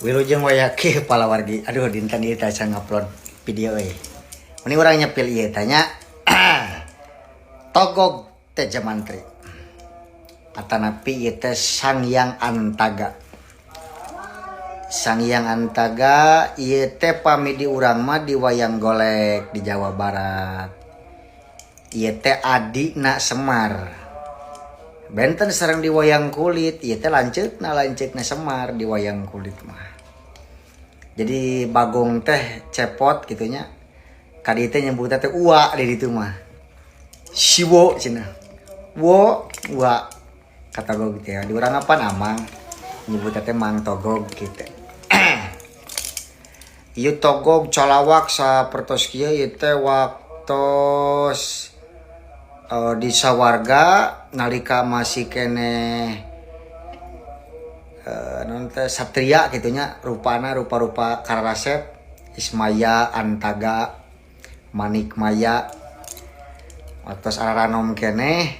Wilujeng wayaki palawargi. Aduh, dinten ieu teh acan ngupload video euy. Mending urang nyepil ieu tanya. Togog Tejamantri. Atanapi ieu teh Sanghyang Antaga. Sanghyang Antaga ieu teh pami di urang mah di wayang golek di Jawa Barat. Ieu teh adina Semar. Benten sareng di wayang kulit, ieu teh lanceukna lanceukna Semar di wayang kulit mah. Jadi Bagong teh cepot gitunya. Kadi teh nyebutna teh ua di ditu mah. Siwo cenah. Wo ua kata gog teh. Di urang apa amang nyebutna teh Mang Togog gitu. Ieu Togog calawak sapertos kieu, ieu teh waktos di sawarga nalika masih keneh naon teh, satria gitunya, rupana rupa-rupa karasep Ismaya, Antaga, Manikmaya. Waktos aranom keneh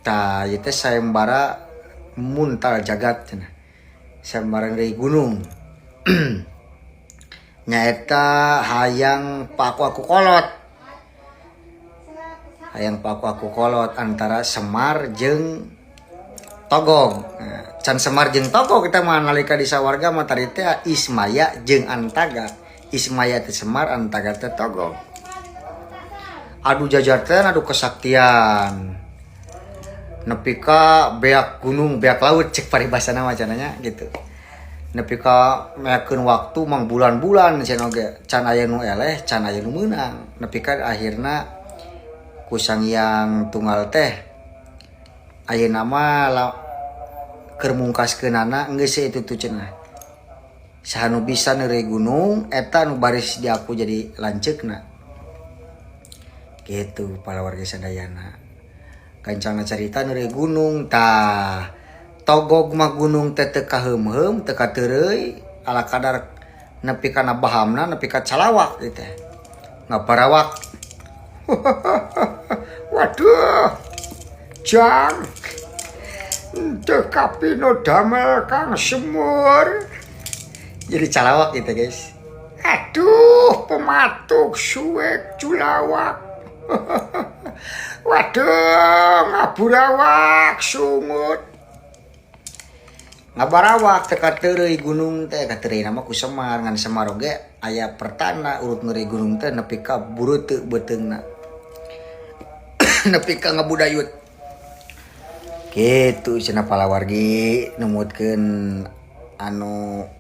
tah, ieu teh sayembara muntal jagat cenah, sayembara dari gunung, nyaeta hayang paku aku kolot, hayang paku aku kolot antara Semar jeung Togog. Nah, can Semar jeung Togog kita mah, nalika di sawarga mah tadi teh Ismaya jeung Antaga. Ismaya teh Semar, Antaga teh Togog. Adu jajar teh, adu kesaktian nepi ka beak gunung beak laut, cek paribasana mah cenah gitu, nepi ka meakeun waktu mang bulan-bulan cenah oge can aya nu eleh, can aya nu meunang, nepi ka akhirna ku Sanghyang Tunggal teh ayeuna mah keur mungkaskeunana, geus itu tuh cenah, saha nu bisa neureuy gunung eta nu baris di aku jadi lanceukna gitu. Palawargi sadayana, gancangna carita, neureuy gunung tah Togog mah gunung teh teu kaheum-heum, teu kateureuy, ala kadar nepi kana bahamna, nepi ka calawak gitu ngabarawak. Waduh, Jang. Teu kapino damel Kang Semur. Jadi calawak gitu, guys. Aduh, pematuk suwek culawak. Waduh, ngaburawak sungut. Ngabarawak teu kateureuy gunung teh, kateureuy nama ku Semar. Ngan Semar oge aya pertanda urut neureuy gunung teh nepi ka bureuteu beuteungna, nepi ka ngabudayut gitu cenah, palawargi, numutkeun anu.